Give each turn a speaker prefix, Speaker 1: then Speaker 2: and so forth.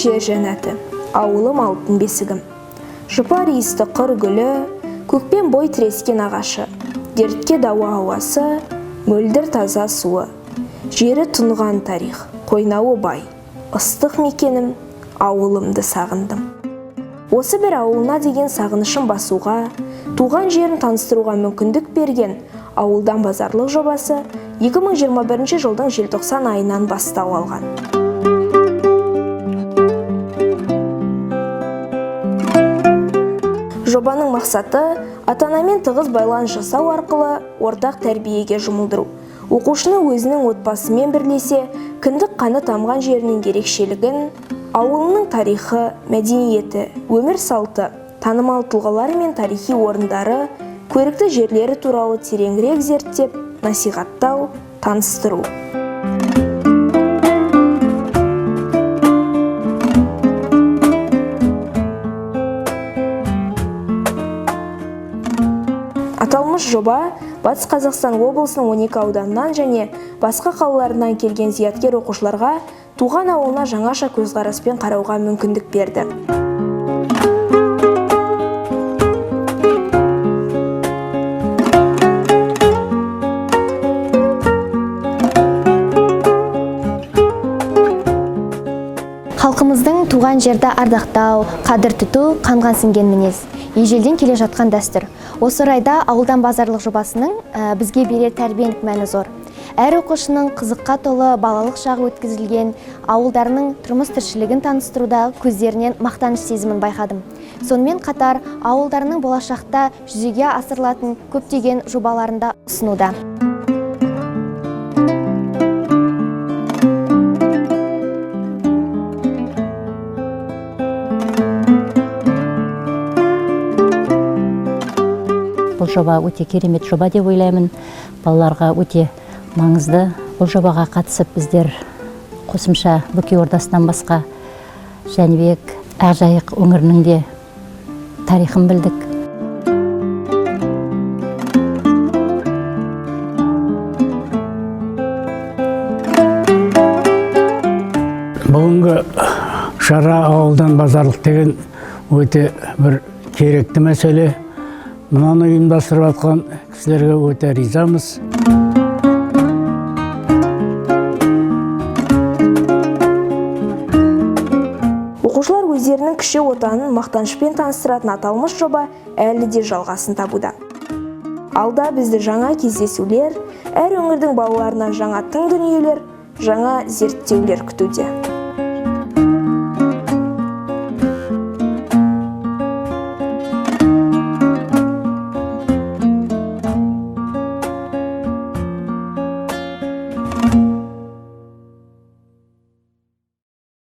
Speaker 1: Жер жәннаты, ауылым алтын бесігім. Жұпар иісті қыр гүлі, көкпен бой тірескен ағашы, дертке дауа ауасы, мөлдір таза суы. Жері тұнған тарих, қойнауы бай, ыстық мекенім, ауылымды сағындым. Осы бір ауылына деген сағынышын басуға, туған жерін таныстыруға мүмкіндік берген ауылдан базарлық жобасы 2021 жылдың желтоқсан айынан бастау алған. Жобаның мақсаты ата-анамен тығыз байланыс жасау арқылы ортақ тәрбиеге жұмылдыру. Оқушыны өзінің отбасымен бірлесе кіндік қаны тамған жерінің ерекшелігін, ауылының тарихы, мәдениеті, өмір салты, танымал тұлғалары мен тарихи орындары, көрікті жерлері туралы тереңірек зерттеп, насихаттау, таныстыру. Аталмыш жоба Батыс Қазақстан облысының 12 ауданынан және басқа қалаларынан келген зияткер оқушыларға туған ауылына жаңаша көзқараспен қарауға мүмкіндік берді.
Speaker 2: Халқымыздың туған жерді ардақтау, қадір тұту қанға сіңген мінез. Ежелден келе жатқан дәстүр. Осы орайда ауылдан базарлық жобасының бізге берер тәрбиелік мәні зор. Әр оқушының қызыққа толы балалық шағы өткізілген ауылдарының тұрмыс тіршілігін таныстыруда көздерінен мақтаныш сезімін байқадым. Сонымен қатар ауылдарының болашақта жүзеге асырылатын көптеген жобаларында ұсынуда.
Speaker 3: Бұл жоба өте керемет жоба деп ойлаймын. Балаларға өте маңызды. Бұл жобаға қатысып біздер қосымша Бөкей ордасынан басқа Жәнібек, Ақжайық өңірінің де тарихын білдік.
Speaker 4: Бүгінгі шара ауылдан базарлық деген өте бір керекті мәселе. Мынаны ұйымдастырып жатқан кісілерге өте ризамыз.
Speaker 1: Оқушылар өздерінің кіші отанын мақтанышпен таныстыратын аталмыш жоба әлі де жалғасын табуда. Алда бізді жаңа кездесулер, әр өңірдің балаларынан жаңа тың дүниелер, жаңа зерттеулер күтуде.